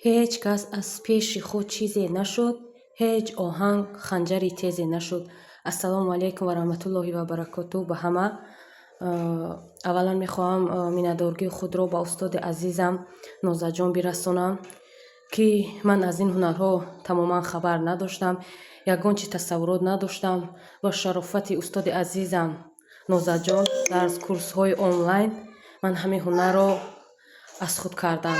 Ҳеҷ кас аз пеши худ чизе нашуд, ҳеҷ оҳанг ханҷари тезе нашуд. Ассалому алайкум ва раҳматуллоҳи ва баракотуҳ ба ҳама. Аввалан мехоҳам миннатдоргии худро ба устоди азизам Нозаҷон бирасонам, ки ман аз ин ҳунарҳо тамоман хабар надоштам, ягон чи тасаввурот надоштам. Бо шарофати устоди азизам Нозаҷон дар курсҳои онлайн ман ҳамин ҳунарро аз худ кардам.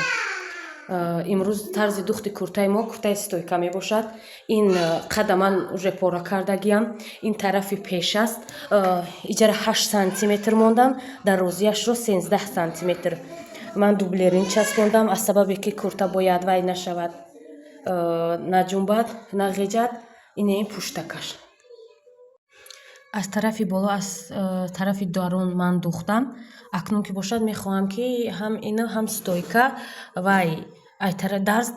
Имрӯз тарзи духти куртаи мо куртаи стойка мебошад. Ин қада ман уже пора кардагиам. Ин тарафи пеш аст. Иҷара 8 сантиметр мондам, дарозиашро 13 сантиметр. Ман дублерин часпондам, аз сабабе ки курта бояд вай нашавад, наҷунбад, нағеҷад. Ине ин пуштакаш. Аз тарафи боло, аз тарафи дарун ман духтам. Акнун ки бошад, мехоҳам, ки ҳам ина, ҳам стойка вай дарз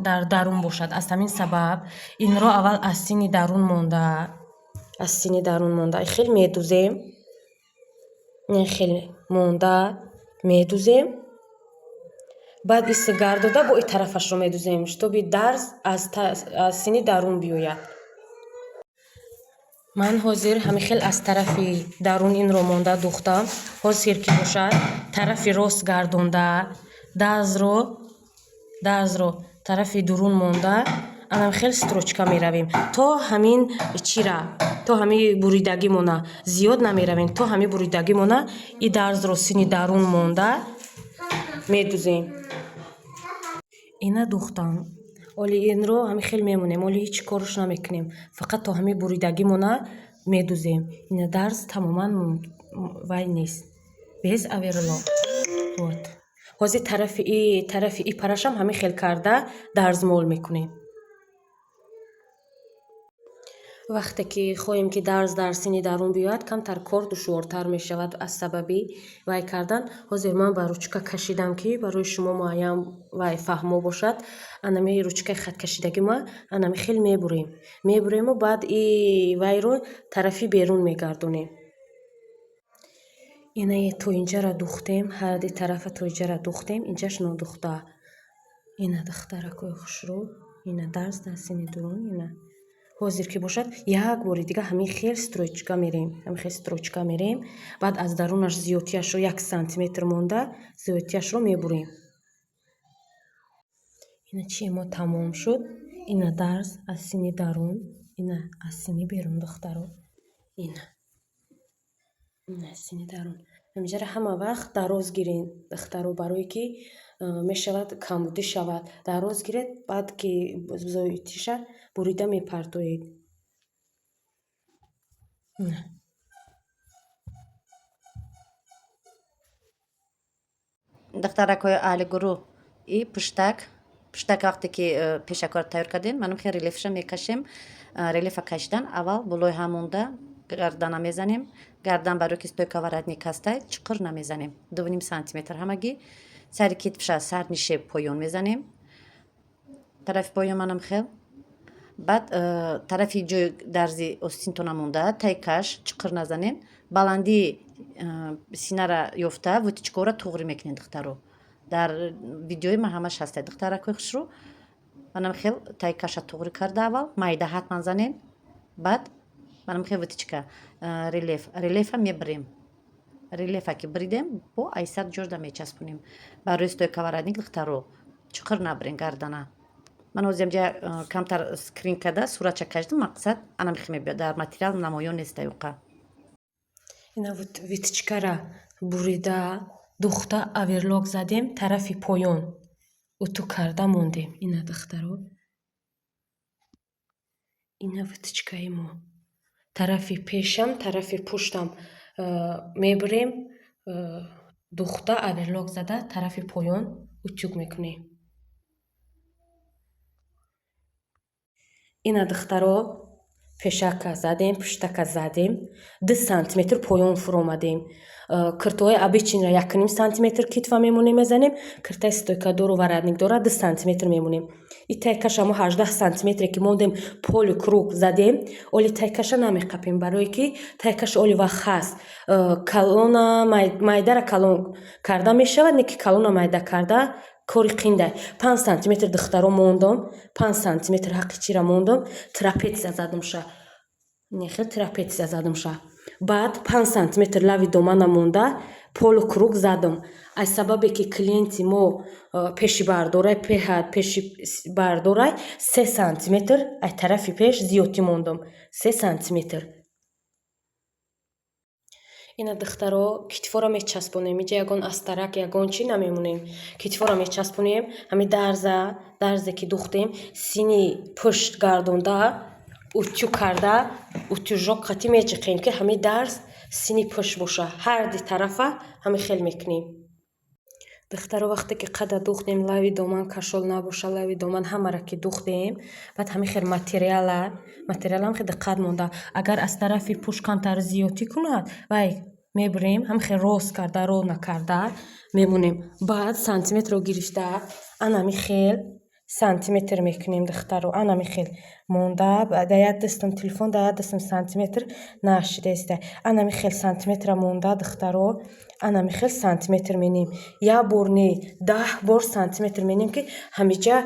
дар дарун бошад. Аз ҳамин сабаб инро аввал аз сини дарун монда, аз сини дарун монда хел медузем, хел монда медузем. Баъд ис гардода бо и тарафашро медузем, чтобы дарз аз сини дарун биёяд. Ман ҳозир ҳамин хел аз тарафи дарун инро монда духтам. Ҳозир ки бошад, тарафи рост гардонда, дарзро тарафи дурун монда, анам хел строчка меравем то ҳамин чира, то ҳамин буридагимона. Зиёд намеравем, то ҳамин буридагимона. И дарзро сини дарун монда медузем. Ина духтам. Оли инро ҳамин хел мемонем, оли ҳеҷ корш намекунем, фақат то ҳамин буридагимона медузем. Ина дарз тамоман вай нест, без оверлок. Вот ҳозир тарафи и парашам ҳамин хел карда дарзмол мекунем. Вақте ки хоҳем, ки дарз дар сини дарун биёяд, камтар кор душвортар мешавад аз сабаби вай кардан. Ҳозир ман ба ручка кашидам, ки барои шумо муайян вай фаҳмо бошад. Анами ручкаи хаткашидагима анами хел мебурем, мебурему баъд и вайро тарафи берун мегардонем. Ина то инҷара духтем, ҳарди тарафа то инҷара духтем, инҷаш нодухта. Ина, духтаракои хушрӯ, ина дарз дар сини дурун. Ина ҳозир ки бошад, як бори дига ҳамин хел строчка мерем, ҳамин хел строчка мерем. Баъд аз дарунаш зиёдтиашро 1 сантиметр монда, зиёдтиашро мебурем. Ина чи мо тамом шуд. Ина дарз аз сини дарун, ина аз сини берун, духтаро. Ина аз сини дарун. Ҳаминҷара ҳама вақт дароз гирен, духтаро, барое ки мешавад камбудӣ шавад. Дароз гиред, баъд ки зоитиша бурида мепартоед. Духтаракҳои аҳли гурӯҳ, и пуштак. Пуштак вақте ки пешакҳоро тайёр кардем, манам хел релефша мекашем. Релефа кашидан аввал болои ҳамонда гардана мезанем. Гардан барои ки стойка воротник ҳастай, чуқур намезанем, 2,5 сантиметр ҳамагӣ. Сари китфша сарнише поён мезанем, тарафи поён манам хел. Баъд тарафи ҷои дарзи остинтона монда тайкаш чуқур назанем. Баландии синара ёфта, вытачкаҳоро туғрӣ мекунем, духтаро. Дар видеои ман ҳамаш ҳастай, духтаракҳои хушрӯ. Манам хел тайкаша туғрӣ карда, аввал майда ҳатман занем, баъд манам хел вытачка, релеф. Релефа мебирем. Релефа ки бридем, бо айсар ҷорда мечаспонем. Барои стойка воротник, духтаро, чуқур набирем гардана. Ман ҳозир инҷа камтар скрин карда суратша кашидам. Мақсад анам хел мебиёд, дар материал намоён нест аюқа. Ина вытачкара бурида, духта, оверлок задем, тарафи поён утюг карда мондем. Ина, духтаро, ина вытачкаи мо. Тарафи пешам, тарафи пуштам мебурем, духта, оверлок зада, тарафи поён утюг мекунем. Ина, духтаро, пешака задем, пуштака задем, 2 сантиметр поён фуромадем. Киртоҳои обычныйро 1,5 сантиметр китфа мемонем, мезанем. Киртаи стойкадору воротникдора 2 сантиметр мемонем. И тайкаша мо 18 сантиметре ки мондем, полукруг задем. Оли тайкаша намеқапем, барое ки тайкаша оли вақт ҳаст. Калона майдара калон карда мешавад, не ки калона майда карда. Кори қиндай. 5 сантиметр, духтаро, мондом, 5 сантиметр ҳаққи чира мондом, трапеция задамша, нехел трапеция задамша. Баъд 5 сантиметр лави домана монда, полукруг задам. Аз сабабе ки клиенти мо пеши бардорай, пеҳад пеши бардорай, 3 сантиметр аз тарафи пеш зиёдтӣ мондам, 3 сантиметр. Ина, духтаро, китфоро мечаспонем. Иҷа ягон астарак, ягон чӣ намемонем, китфоро мечаспонем. Ҳами дарза, дарзе ки духтем, сини пушт гардонда, утюг карда, утюжок қатӣ меҷиқем, ки ҳами дарз сини пушт боша. Ҳарди тарафа ҳами хел мекунем, духтаро. Вақте ки қада духтем, лави доман кашол набоша, лави доман ҳамаро ки духтем, баъд ҳами хел материалам хел диққат монда, агар аз тарафи пушт камтар зиёдтӣ кунад, вай мебурем, ҳами хел рост карда, ровно карда мемонем. Баъд сантиметрро гирифта, анами хел сантиметр мекунем, духтаро. Анами хел монда, дар як дастам телефон, дар як дастам сантиметр нашидаиста. Анами хел сантиметра монда, духтаро, анами хел сантиметр менем. Як бор не, 10 бор сантиметр менем, ки ҳамиҷа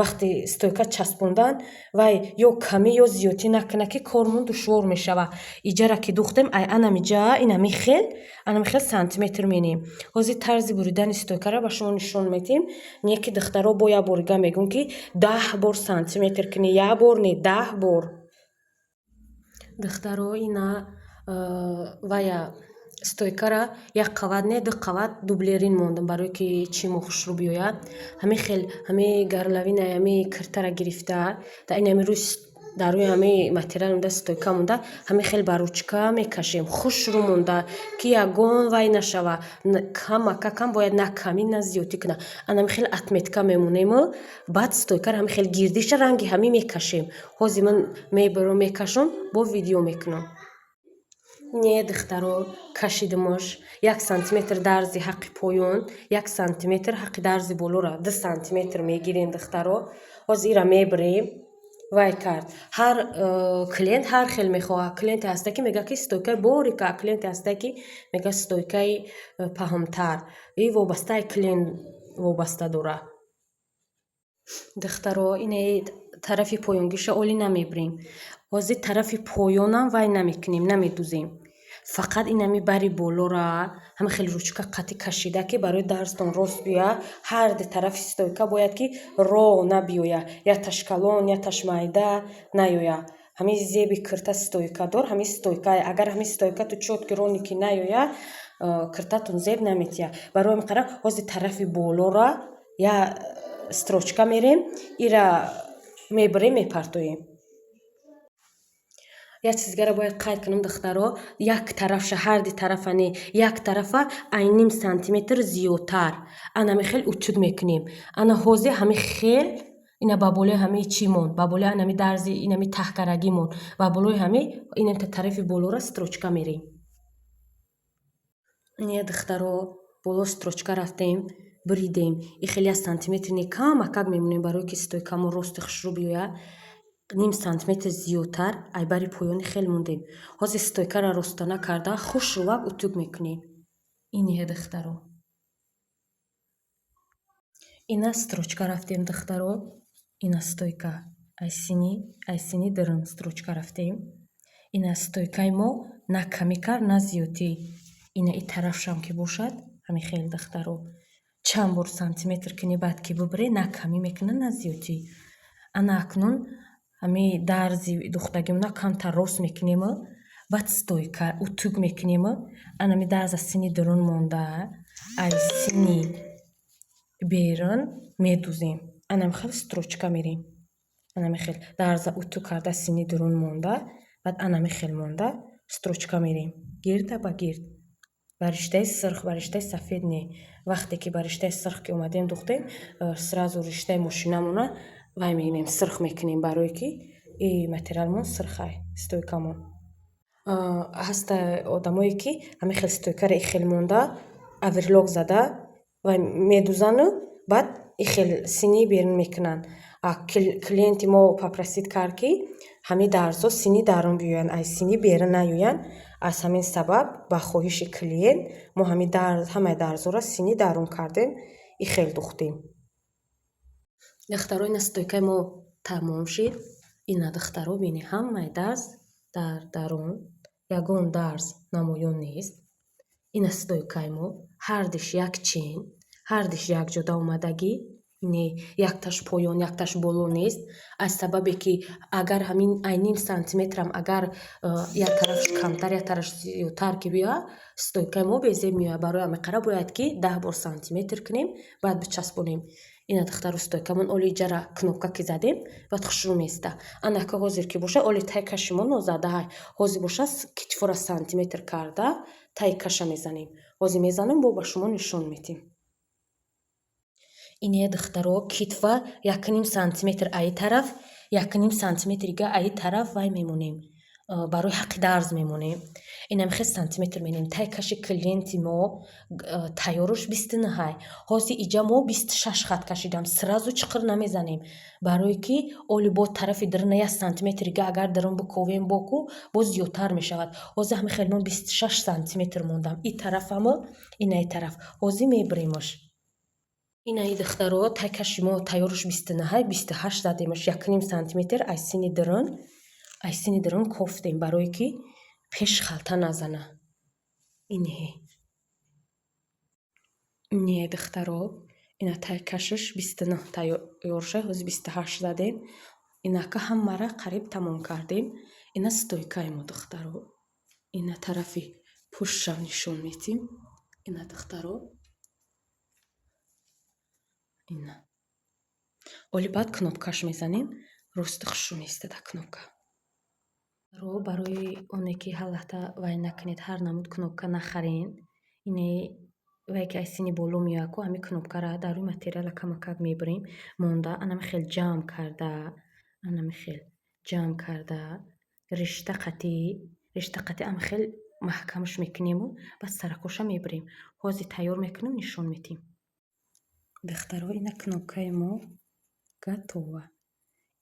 вақти стойка часпондан вай ё камӣ, ё зиёдтӣ накунад, ки кормон душвор мешавад. Иҷара ки духтем, ай анамиҷа инами хел сантиметр менем. Ҳозир тарзи буридани стойкаро ба шумо нишон медиҳем. Не ки, духтаро, бо як борига мегӯм, ки 10 бор сантиметр кунӣ, як бор не, 10 бор. Духтаро, ина вая стойкара як қават не, ду қават дублерин мондам, барое ки чимо хушрӯ биёяд. Ҳамин хел ҳами горловинаи ҳами киртара гирифта, дар ин ҳами рӯи, дар рӯи ҳами материал монда, стойка монда, ҳамин хел ба ручка мекашем, хушрӯ монда, ки ягон вай нашава, камака кам бояд, на камӣ, на зиёдтӣ кунад. Анами хел отметка мемонему, баъд стойкаро ҳамин хел гирдиша ранги ҳамин мекашем. Ҳозир ман мебарам, мекашам, бо видео мекунам. Не, духтаро, кашидимаш, 1 сантиметр дарзи ҳаққи поён, 1 сантиметр ҳаққи дарзи болора, 2 сантиметр мегирем, духтаро. Ҳозир ира мебарем. Вай кард, ҳар клиент ҳар хел мехоҳад. Клиенте ҳаста, ки мегӯяд, ки стойкаи борика, клиенте ҳаста, ки мегӯяд стойкаи паҳнтар. И вобастаи клиент вобаста дорад. Духтаро, инаи тарафи поёнгиша олӣ намебирем. Ҳозир тарафи поёнам вай намекунем, намедузем, фақат инами бари болора ҳама хеле ручка қатӣ кашида, ки барои дарстон рост биёяд. Ҳар ду тарафи стойка бояд ки ровно биёяд, якташ калон, якташ майда наёяд. Ҳамин зеби кирта стойкадор, ҳамин стойка, агар ҳамин стойкату чётко ровный ки наёяд, киртатон зеб наметиҳад. Барои ҳамин қадар ҳозир тарафи болора я строчка мерем, ира мебарем, мепартоем. Як чиз дигаро бояд қайд кунам, духтаро: як тарафша, ҳарди тарафа не, як тарафа ай ним сантиметр зиёдтар анами хел утюг мекунем. Ана ҳозир ҳами хел ина ба болои ҳамаи чӣ монд, ба болои анами дарзи инами таҳкарагӣ монд, ба болои ҳами инамта тарафи болора строчка мерем. Не, духтаро, боло строчка рафтем, буридем. И хеле як сантиметр не, камакак мемонем, барое ки стойкамо рости хушрӯ биёяд. Ним сантиметр зиёдтар ай бари поёни хел мондем. Ҳозир стойкаро ростона карда, хушрӯвак утюг мекунем. Инеҳе, духтаро, ина строчка рафтем, духтаро, ина стойка ай сини дурун строчка рафтем. Ина стойкаи мо на камӣ кард, на зиёдтӣ. Ина и тарафшам ки бошад, ҳамин хел, духтаро, чанд бор сантиметр кунӣ, баъд ки бубурӣ, на камӣ мекунад, на зиёдтӣ. Ана акнун ҳамин дарзи духтагимона камтар рост мекунему, баъд стойка утюг мекунему. Анами дарз аз сини дурун монда, ай сини берун медузем. Анами хел строчка мерем, анами хел дарза утюг карда, сини дурун монда, баъд анами хел монда, строчка мерем гирда ба гирд, ба риштаи сурх, ба риштаи сафед не. Вақте ки ба риштаи сурх ки омадем, духтем, сразу риштаи мошинамона вай мегирем, сурх мекунем, барое ки и материалмон сурхай, стойкамон. Ҳаста одамое, ки ҳамин хел стойкаро ихел монда, оверлок зада вай медузану, баъд ихел сини берун мекунанд. Клиенти мо попросить кард, ки ҳамин дарзҳо сини дарун биёянд, аз сини берун наёянд. Аз ҳамин сабаб, ба хоҳиши клиент, мо ҳамин ҳамаи дарзҳоро сини дарун кардем, ихел духтем. Духтаро, ина стойкаи мо тамом шид. Ина, духтаро, бини, ҳамаи дарз дар дарун, ягон дарз намоён нест. Ина стойкаи мо ҳардиш як чин, ҳардиш якҷода омадагӣ, не якташ поён, якташ боло нест. Аз сабабе ки агар ҳамин ай ним сантиметрам агар як тарафш камтар, як тарафш зиёдтар ки биёяд, стойкаи мо безеб меояд. Барои ҳамин қара бояд ки 10 бор сантиметр кунем, баъд бичаспонем. Ина, духтару, стойкамон оли ҷара кнопка ки задем, баъд хушрӯ места. Анака ҳозир ки боша, оли тай каши мо нозадаҳай. Ҳозир боша, китфора сантиметр карда тай каша мезанем. Ҳозир мезанем, бо ба шумо нишон медиҳем. Ине, духтаро, китфа 1,5 сантиметр аи тараф, 1,5 сантиметрига аи тараф вай мемонем, барои ҳаққи дарз мемонем. Инам хел сантиметр менем. Тай каши клиенти мо тайёруш 29-ҳай. Ҳозир иҷа мо 26 хат кашидам. Сразу чиқир намезанем, барое ки оли бо тарафи даруна як сантиметрига агар дарун биковем, боку боз зиёдтар мешавад. Ҳозир ҳами хел мо 26 сантиметр мондам и тарафамо, инаи тараф ҳозир мебиремаш. Инаи, духтаро, тай каши мо тайёруш 29-ҳай, 28 задемаш. 1,5 сантиметр аз сини дарун кофтем, барое ки пеш халта назана. Инеҳе, не, духтаро, ина тай кашиш 29 тайёрша, ҳозир 28 задем. Инака ҳамара қариб тамом кардем. Ина стойкаи мо, духтаро, ина тарафи пуштшам нишон медиҳем. Ина, духтаро, ина оли баъд кнопкаш мезанем, рости хушрӯ меистада кнопка. Ро барои оне ки ҳалата вай накунед, ҳар намуд кнопка нахарен. Ине вай ки аз сини боло меояд ку, ҳамин кнопкара дар рӯи материала камакак мебирем, монда анами хел ҷамъ карда, анами хел ҷамъ карда, ришта қатӣ ами хел маҳкамаш мекунему баъд саракоша мебирем. Ҳозир тайёр мекунем, нишон медиҳем. Духтаро, ина кнопкаи мо готова.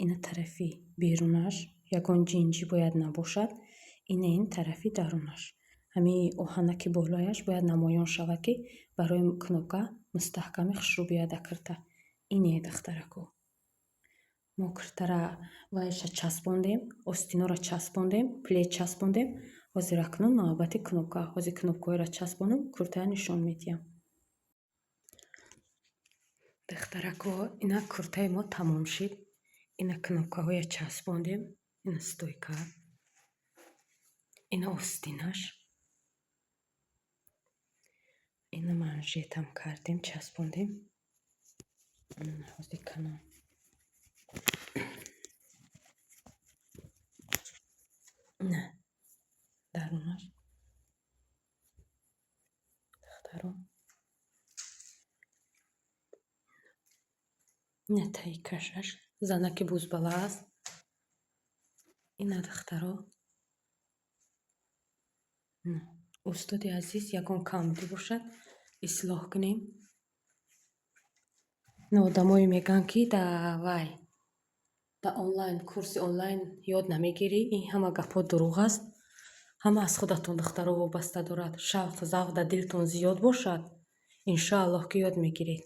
Ина тарафи берунаш ягон ҷинҷӣ бояд набошад. Ина ин тарафи дарунаш, ҳамин оҳанаки болояш бояд намоён шавад, ки барои кнопка мустаҳками хушрӯ биёяд кирта. Ине, духтарако, мо киртара вайша часпондем, остинора часпондем, плед часпондем. Ҳозир акнун навбати кнопка. Ҳозир кнопкаҳоеро часпонам, куртая нишон медиҳам. Духтарако, ина куртаи мо тамом шид. Ина кнопкаҳоя часпондем, ина стойка, ина остинаш, ина манжетам кардем, часпондем. Ҳозир канам. На дарунаш, духтаро, ина таи кашаш занаки бузбала аст. Ина, духтаро, устоди азиз, ягон камбудӣ бошад, ислоҳ кунем. Ина одамое мегӯянд, ки да вай да онлайн, курси онлайн ёд намегирӣ. Ин ҳама гапҳо дурӯғ аст. Ҳама аз худатон, духтаро, вобаста дорад. Шавқу завқ дар дилтон зиёд бошад, иншоаллоҳ, ки ёд мегиред.